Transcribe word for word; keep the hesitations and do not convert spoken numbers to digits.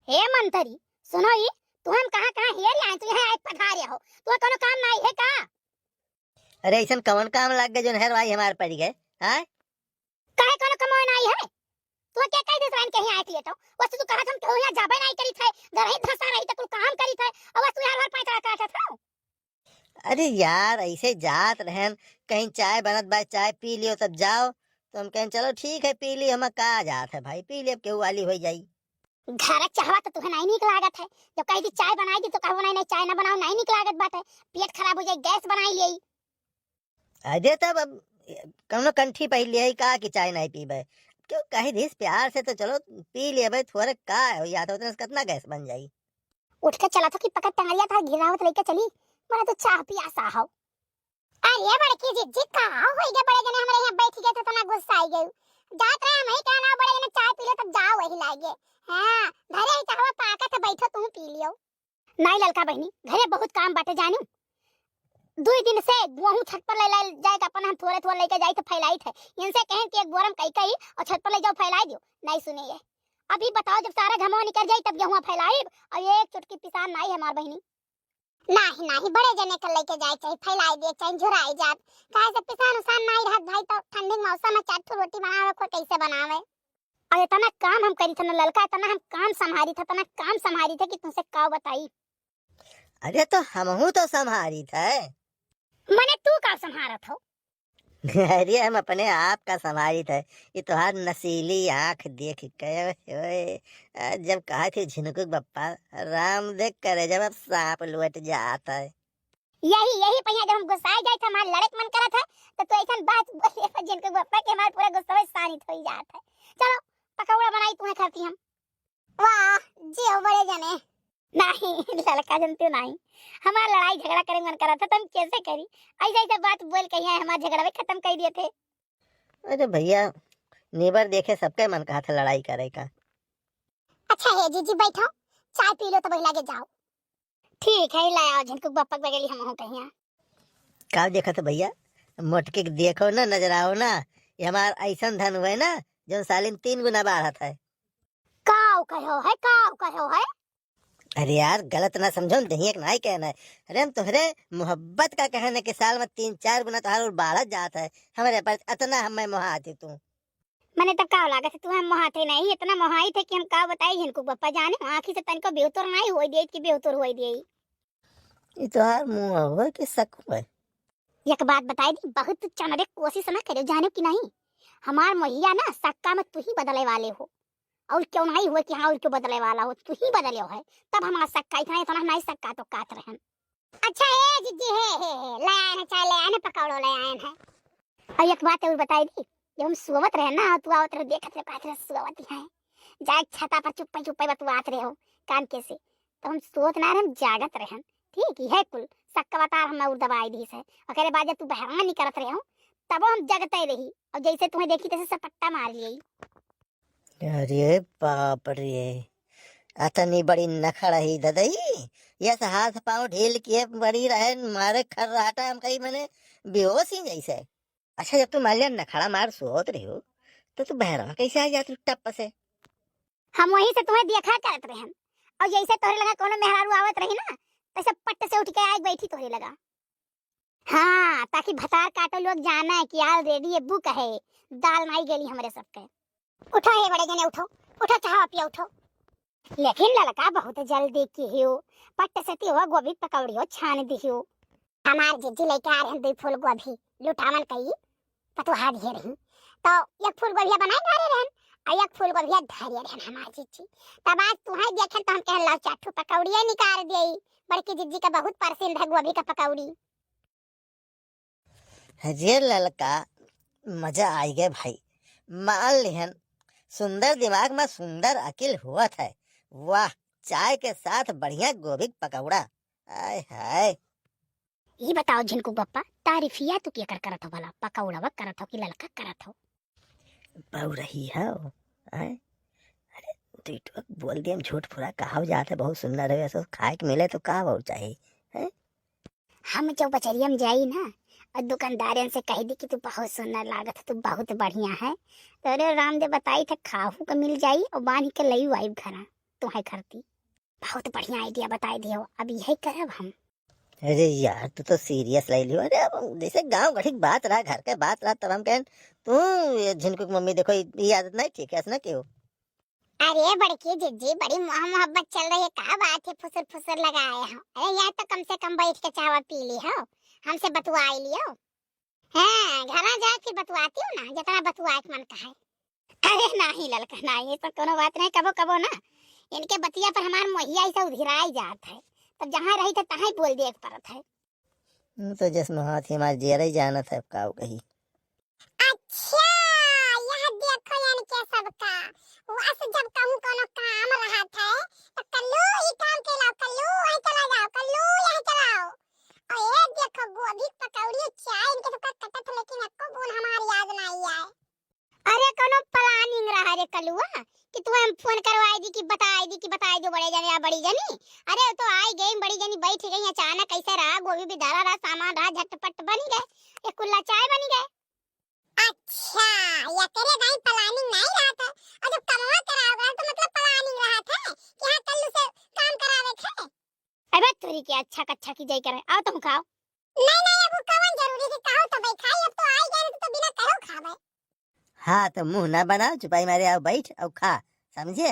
हे मंतरी, सुनो ई, तू हम कहाँ कहाँ हेर आए, तू यहाँ आए पधारे हो, तू कोनो काम नाहीं है का? अरे अइसन कौन काम लाग गए जोन हेरवाई हमार पड़ी गए, हाँ? काहे कोनो कमाए नाहीं है? तू के कह देत रहन कहीं आए थिए तो? वस्तु तू कहत हम केहू यहाँ जाबे नाहीं करित है, घर ही धंसा रही तो कुल काम करित है, और वस्तु यार हर पैसा काटत हो। अरे यार, अइसे जात रहन, कहीं चाय बनत बा, चाय पी लियो तब जाओ। तो हम कहन चलो ठीक है पी ली, हम का जात है भाई, पी ली, अब केहू वाली हो जाई। घर चाहवा तो तुहे नाहीं नीक लागत है, जब कह दी चाय बनाई दी तो कहबो नाहीं, नाहीं चाय ना बनाओ, नाहीं नीक लागत बाटे, पेट खराब हो जाई, गैस बनाई लेई। अरे तब अब कौनो कंठी पहिर लिया का कि चाय नाहीं पीबे, केहू कह दिस प्यार से तो चलो पी लेबे, थोड़े का हो जात है, उतने से कितना गैस बन जाई। उठ के चलत हो कि पकड़ टंगरिया तोहार घिरावत लइके चली, मने तो चाह पियासा हो। अरे बड़की जिज्जी, का होई गे बड़े जने हमरे यहाँ बैठ गए तो इतना गुस्सा आई गई। जात रहे हम ही कहना बड़े जने चाय पी लो तब जाओ वही लागे। हाँ, घरे ही चाहवा पाकत है, बैठो तू पी लियो। नाहीं ललका बहिनी, घरे बहुत काम बाटे जानू। दुई दिन से गेहूं छत पर ले, ले जाए के अपन हम थोड़े थोड़े लेके जाई तो फैलाइत है। इनसे कहें कि एक बोरम कई कई और छत पर ले जाओ फैलाई दियो, नाहीं सुने ये। अभी बताओ जब सारा घमवा निकल जाई तब गेहूं फैलाइब और एक चुटकी पिसान नाहीं हमार बहिनी। नाहीं, नाहीं, बड़े जने के लेके जाए चाही, फैलाई दे चाही, झुराई जात। काहे से पिसान उसान नाहीं रहत भाई, तो ठंडी के मौसम में चार ठो रोटी बनावे, कोई कैसे बनावे? और इतना काम हम करी था ना ललका, इतना हम काम संभारी था, इतना काम संभारी था कि तुमसे का बताई। अरे तो हमहू तो संभारी था। मने तू का संभारत हो? अरे हम अपने आप का संभारी था, ये तोहार नशीली आँख देख के, ओए, आ, जब कहा थे झिनकुक बप्पा, राम देख करे जब अब सांप लौट जात है। यही, यही पहिया जब हम गुस्साए जाए थे, हमार लड़े के मन करत है, तो तू ऐसन बात बोले पर झिनकुक बप्पा के हमार पूरा गुस्सा में शांत हो जात है। चलो, पकौड़ा बनाई तुम्हें खाती हम। वाह, जियो बड़े जने। नाहीं, ललका जन तू नाहीं। हमार लड़ाई झगड़ा करे मन करत है, तो हम कैसे करी? ऐसे, ऐसे बात बोल के यहाँ हमार झगड़ा भी खत्म कर दिए थे। अरे भैया, नेबर देखे सबके मन कहा था लड़ाई करे का। अच्छा हे जीजी, बैठो, चाय पी लो, तब लागे जाओ। ठीक है, ले आओ झिनकुक बप्पक बगेली हम हो कहिया। का देखत है भैया, मोटके के देखो ना, नजर आओ ना, ये हमार ऐसन धन हुए ना, जो सालिन तीन गुना बाढ़त है। काऊ कहो है, काऊ कहो है? अरे यार, गलत ना समझो, हम दहिया के नाई कहना है। अरे हम तोहरे मोहब्बत का कहना है कि साल में तीन चार गुना तोहार और बाढ़त जात है, हमारे पर इतना हमें मोहात है तू। मने तब का लागत है, तू हम मोहात है नहीं, इतना मोहाई थे कि हम का बताई इनको बप्पा जाने, आँखी से तनिको बेहतर नहीं होई दे कि बेहतर होई दे। ये तोहार मुँह हुआ कि शक हुआ? एक बात बताई दी, बहुत चनरे कोशिश ना करो, जाने कि नहीं, हमार मोहिया ना सक्का में तू ही बदले वाले हो, और क्यों नहीं हुआ कि हाँ, और क्यों बदले वाला हो, तू ही बदले हो है, तब हमारा सक्का इतना, इतना नहीं सक्का तो कात रहन। अच्छा, ए जीजी, हे, हे, हे, ले आए हैं, चाय ले आए हैं, पकौड़ो ले आए हैं। और एक बात और बताई दी, जब हम सोवत रहे ना, तू आवत रहे, देखत रहे, कहत रहे, सोवत ही है, जाए छता पर चुप्पे, चुप्पे बतुआत रहे हो, कान के से, तो हम सोवत ना रहे, हम जागत रहे, ठीक है, कुल सक्का बता हम और दबाई दी से, ओकरे बाद जब तू बहरान निकलत रहे हो, तब हम जगते रही, और जैसे तुम्हें देखी, तैसे सपट्टा मार लिया। अरे बाप रे, अतनी बड़ी नखड़ा ही ददई, यस हाथ पाँव ढील किए पड़ी रहे, मारे खर्राटा हम कही मने बेहोश ही जैसे। अच्छा, जब तू मान लिया नखड़ा मार सोत रही हो, तो तू बहरवा कैसे आ जात टप्प से? हम वहीं से तुम्हें देखा करत रहन, और जैसे तोहरे लगा कोनो मेहरारू आवत रही ना, तैसे पट्ट से उठ के आए बैठी तोहरे लगा। हाँ, ताकि भतार काटो लोग जाना है कि already ये book है, दाल नाई गेली हमरे सबके। उठो हे बड़े जने, उठो, उठो, चाह पियो, उठो। लेकिन ललका बहुत जल्दी किहियो, पट्ट से तिहो गोभी पकौड़ियो छान दिहियो। हमार जिज्जी लेके आ रहन दुई फूल गोभी, लुटावन कई पतुहा दिए रही, तो एक फूल गोभिया बनाए डारे रहन, और एक फूल गोभिया धरे रहन हमार जिज्जी। तब आज तुहाई देखेन तो हम कहन लाओ चार ठो पकौड़िया निकाल दिए, बड़की जिज्जी का बहुत पसंद है गोभी का पकौड़ी। अरे ललका, मजा आई गए भाई। मान लिहन, सुंदर दिमाग में सुंदर अकिल हुवत है। वाह, चाय के साथ बढ़िया गोभी के पकौड़ा। आय हाय। ई बताओ झिनकू बप्पा, तारीफिया तू केकर करत हो भला? पकौड़वा करत हो कि ललका करत हो? बउरही हो, आय? अरे, तू तो बोल दिया, हम झूठ फुरा कहाव जात है, बहुत सुंदर है, ऐसा खाए के मिले तो का और चाहिए, हैं? हम जो बजरिया में जाई ना, और दुकानदारन से कह दी कि तू बहुत सुंदर लागत है, तू बहुत बढ़िया है, तो अरे रामदेव बताई थे, खाहू के मिल जाई और बांध के लई आइब घरा। तुम्हें करती। बहुत बढ़िया idea बताई दियो, अब यही करब हम। अरे यार, तू तो serious ले लियो। अरे, अब जैसे गाँव गढ़ी के बात रहा, घर के बात रहा, तब हम कहन, तू ये झिनकू की मम्मी, देखो, ये, ये आदत नहीं ठीक है, ऐसा ना क्यों? अरे बड़की जिज्जी, बड़ी मोह मोहब्बत चल रही है, का बात है फुसर फुसर लगाए हो? अरे, यहाँ तो कम से कम बैठ के चावा पी ली हो, हमसे बतुआई लियो। हाँ, घरा जाके बतुआती हो ना, जितना बतुआए के मन कहे। अरे नाही ललका, नाही, ये तो कोनो बात नहीं, कबो कबो ना इनके बतिया पर हमार मोहिया ऐसा उधिराई जात है, तब जहाँ रही थे तहाँ ही बोल दिए के पड़त है। हम्म, तो जस मोहात ही हमार जियरा ही जानत है, अब काऊ कही। अच्छा, यह देखो इनके सबका, वस जब कहूँ कोनो काम रहत है, तो कल्लू ई काम के लाओ, कल्लू वहीं चला जाओ, कल्लू यहीं चलाओ। और ये देखो गोभी के पकौड़ी चाय इनके सबका कटत, लेकिन एको बूंद हमार याद नहीं आए। अरे कोनो planning रहा रे कलुआ कि तू हम फोन करवाई दी कि बताई दी कि बताई दो बड़े जने या बड़ी जनी। अरे तो आई गई बड़ी जनी, बैठ गई अचानक, कैसे रहा गोभी भी धरा रहा, सामान रहा, झटपट बन गए, एक कुल्ला चाय बन गए। अच्छा, ये तेरे दाई planning नहीं रहा था, और जब कमवा कराओ गया तो मतलब planning रहा था कि हाँ कल उसे काम करावे थे। अबे तोरी के अच्छा कच्छा की जाई करे, आओ तुम खाओ। नहीं नहीं, अब कवन जरूरी कि कहो तो भाई खाई, अब तो आई गए तो बिना कहो खावे। हाँ, तो मुंह ना बनाओ, चुपाई मारे आओ बैठ और खा, समझे?